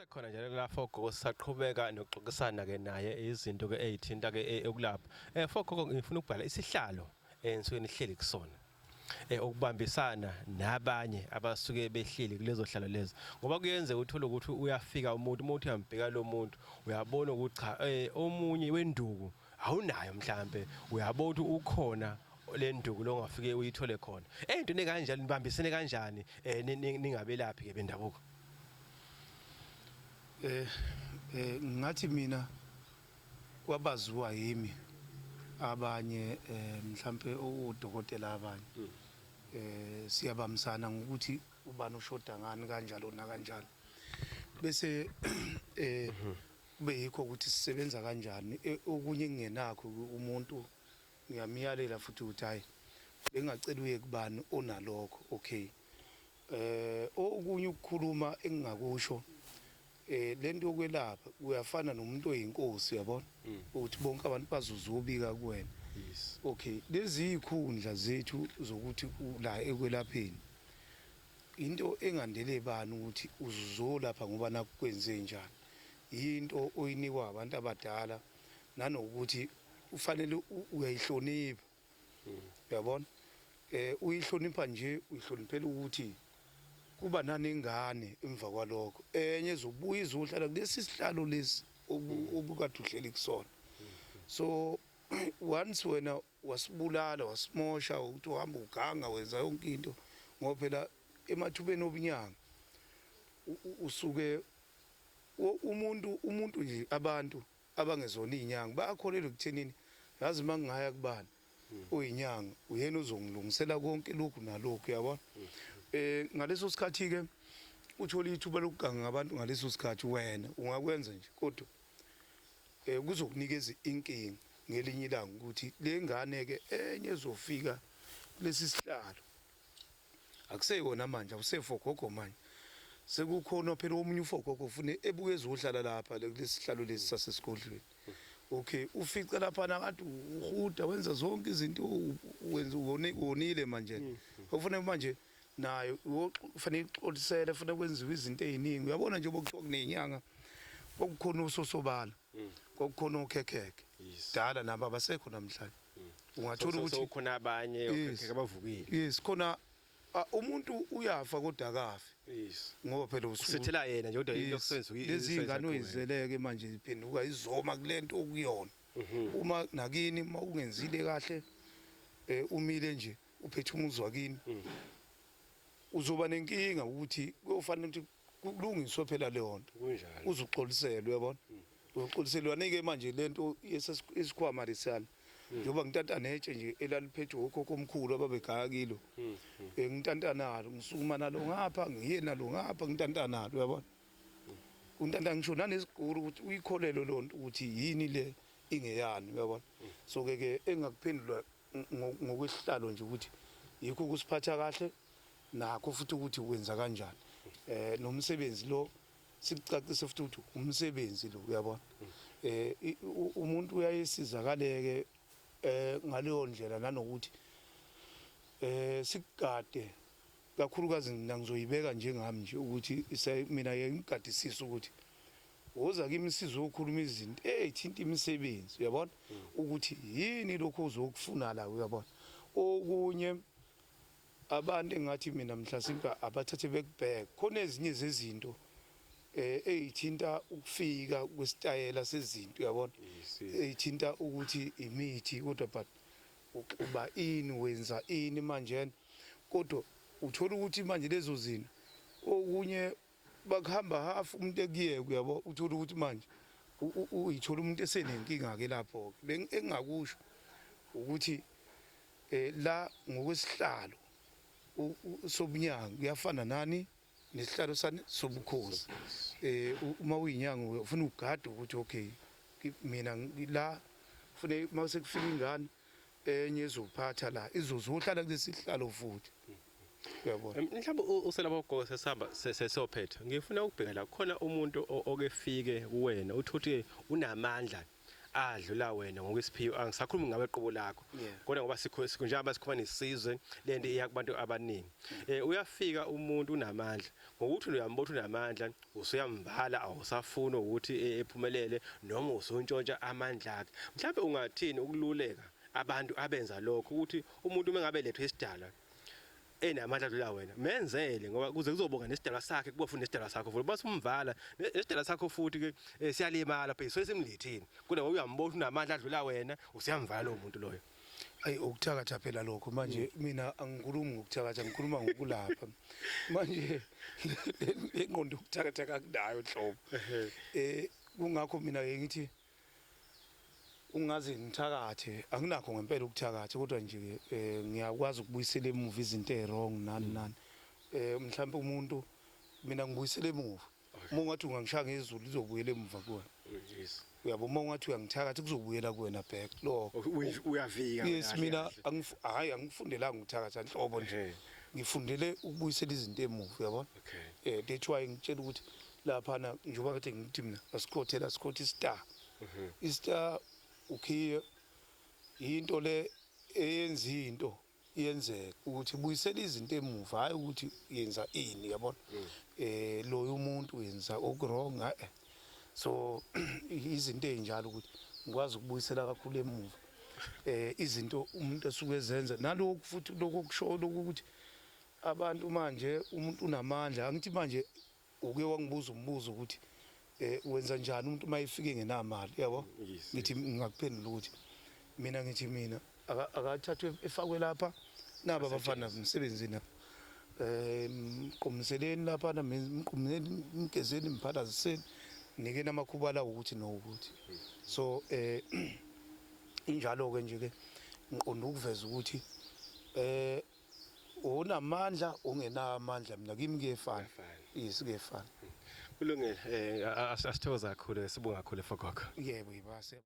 Sisekhona njalo lapho gogo sisaqhubeka nokuxoxisana ke naye izinto ke ezithinta ke ekulapha. Fogogo ngifuna ukubhala isihlalo enisuke nihleli kusona. Ukubambisana nabanye abasuke behleli kulezo hlalo lezo ngoba kuyenzeka uthole ukuthi uyafika umuntu uma uthi uyambheka lo muntu uyabona ukuthi cha omunye wenduku awunayo mhlambe uyabona ukuthi ukhona le nduku lo ongafike uyithole khona eyintweni kanjani nibambisene kanjani ningabelaphi ke bendabuko? Ngathi mina kwabaziwa yimi abanye mhlambe odokotela abanye siyabambisana ngokuthi ubani ushoda ngani kanjalo nakanjalo bese kube yikho ukuthi sisebenza kanjani. Okunye kungenakho umuntu ngiyamyalela futhi ukuthi hayi bengacela uye kubani onalokho. Okay, okunye ukukhuluma engingakusho, lento yokwelapha kuyafana nomuntu oyinkosi, uyabona ukuthi bonke abantu bazozobika kuwena. Okay, lezi ikhundla zethu zokuthi la ekwelapheni into engandele bani ukuthi uzolapha ngoba nakwenze njani, into oyinikwa abantu abadala nanokuthi ufanele uyayihlonipha, uyabona, uyihlonipha nje uyihloniphela ukuthi kuba nanengane emva kwalokho enye ezobuya izohlala kulesi sihlalo lesi obukade uhleli kusona. So once wena wasibulala, wasimosha ukuthi uhamba uganga wenza yonke into, ngoba phela emathubeni obunyanga usuke umuntu nje abantu abangezona izinyanga bayakholelwa ekuthenini yazi uma ngingaya kubani oyinyanga uyena uzongilungisela konke lokhu nalokhu, uyabona. Ngaleso sikhathi ke uthola ithuba lokuganga ngabantu ngaleso sikhathi wena ungakwenza nje, kodwa kuzokunikeza inkinga ngelinye ilanga ukuthi le ngane ke enye ezofika kulesi sihlalo akuseyona manje, awusefogogo manje, sekukhona phela omunye ufogogo ufune ebuke ezohlala lapha kulesi sihlalo lesi sasesigodlweni. Okay, ufice lapha kade uhuda wenza zonke izinto wenza wonile manje, ufune manje naye ufanele ixolisele, ufune kwenziwe izinto eziningi, uyabona. Nje bokuthiwa kunenyanga kwakukhona usosobala, kwakukhona okhekhekhe dala, nabo abasekho namhlanje. Ungathola ukuthi khona abanye okhekhekhe abavukile. Yes, khona umuntu uyafa kodwa akafi ngoba phela usithela yena nje kodwa into okusenza lezi ingane oyizeleke manje iphenduka izoma kulento okuyona. Uma nakini uma ungenzile kahle, umile nje uphethe umuzi wakini, uzoba nenkinga ukuthi kuyofanele ukuthi kulungiswe phela leyo nto. Uzuxoliselwe, uyabona, uzoxoliselwa nike manje lento isikhwama lesiyana njengoba ngitanta netshe nje elaliphethwe okhokho omkhulu ababegaya kilo, ngitanta nalo, ngisukuma nalo ngapha, ngiye nalo ngapha, ngitanta nalo, uyabona, untanta ngisho nanesigquru ukuthi uyikholelwe loo nto ukuthi yini le ingeyani, uyabona. So ke ke engakuphendula ngokwesihlalo nje ukuthi yikho ukusiphatha kahle nakho futhi ukuthi wenza kanjani nomsebenzi lo, sikucacise futhi ukuthi umsebenzi lo, uyabona, umuntu uyayesizakaleke ngaleyo ndlela nanokuthi sikugade kakhulukazi. Mina ngizoyibeka njengami nje ukuthi mina ngigadisisa ukuthi woza kimi sizokhuluma izinto ey'thinta imisebenzi, uyabona, ukuthi yini lokho uzokufuna la, uyabona. Okunye abantu engathi mina mhlasimpe abathathe bekubheke khona ezinye zezinto eyithinta ukufika kwesitayela sezinto, uyabona, eyithinta ukuthi imithi kodwa but uxuba ini, wenza ini manje, kodwa uthola ukuthi manje lezo zinto okunye bakuhamba half umuntu ekuyeke, uyabo, uthola ukuthi manje uyithola umuntu esenenkinga ke lapho ke. Engingakusho ukuthi la ngokwesihlalo sobunyanga kuyafana nani nesihlalo sani sobukhosi. Uma uyinyanga ufuna ugade ukuthi okay mina la ufune mase kufika ingane enye ezophatha la izozohlala kulesi sihlalo futhi, uyabona. Mhlawumbe uselapho gogo sesihamba sesiyophetha, ngifuna ukubheka la khona umuntu oke fike kuwena uthi ukuthi unamandla. Adlula wena ngokwesiphiwo, angisakhulumi ngawe qobo lakho, kodwa ngoba sikho njengoba sikhuluma nesizwe, lento iya kubantu abaningi. Uyafika umuntu unamandla, ngokuthi uyambona unamandla, usuyamvala, awusafuni ukuthi ephumelele noma usuntshontsha amandla akhe. Mhlawumbe ungathini ukululeka abantu abenza lokho, ukuthi umuntu uma ngabe lethwe isidalwa enamandla adlula wena, menzele, ngoba kuze kuzobonga nesidalwa sakhe, kuba futhi nesidalwa sakho futhi base umvala nesidalwa sakho futhi ke siyalimala phela so simlethini kunoba uyambona unamandla adlula wena, usuyamvala lowo muntu loyo? Ayi, ukuthakatha phela lokho. Manje mina angikhulumi ngokuthakatha, ngikhuluma ngokulapha. Manje le ngqondo yokuthakatha kakunayo nhlobo. Kungakho mina ke ngithi ungaze ngithakathe, anginakho ngempela ukuthakatha, kodwa nje ngiyakwazi ukubuyisela emuva izinto ezi-wrong nani nani. Mhlawumbe umuntu mina ngibuyisela emuva, uma ungathi ungangishaya ngezulu, lizobuyela emuva kuwena. Uyabo, uma ungathi uyangithakatha, kuzobuyela kuwena back lokho. Uyavika. Yes. Kahle, Mina kahle. Hhayi, angifundelanga ukuthakatha nhlobo nje. Ngifundele ukubuyisela izinto emuva, uyabona. That's why ngitshela ukuthi laphana njengoba kade ngithi mina asikhothela, asikhothe i-star. I-star ukhiye, into le eyenza into iyenzeka, ukuthi buyisela izinto emuva, hayi ukuthi yenza ini, yabona. Loyo umuntu wenza oku-wrong. So izinto ezinjalo ukuthi ngikwazi ukubuyisela kakhulu emuva izinto umuntu esuke ezenza. Nalokhu futhi lokhu okusho lokhu ukuthi abantu manje umuntu unamandla, angithi manje uke wangibuza umbuzo ukuthi wenza njani umuntu uma efike ngenamali, yabo. Ngithi ngingakuphendula ukuthi mina ngithi mina akathathwe efakwe lapha naba abafana emsebenzini lapha, mqomiseleni lapha, mqomiseleni, mgezeni, mphalaziseni, nikeni amakhuba lawo ukuthi nokuthi. So injalo ke nje ke, ngiqonda ukuveza ukuthi unamandla, ungenamandla, mina kimi kuyefana. Kuyefana. Yes, kuyefana. Kulungile, asithokoza kakhulu, sibonga kakhulu, Fogogo. Yebo, yibase.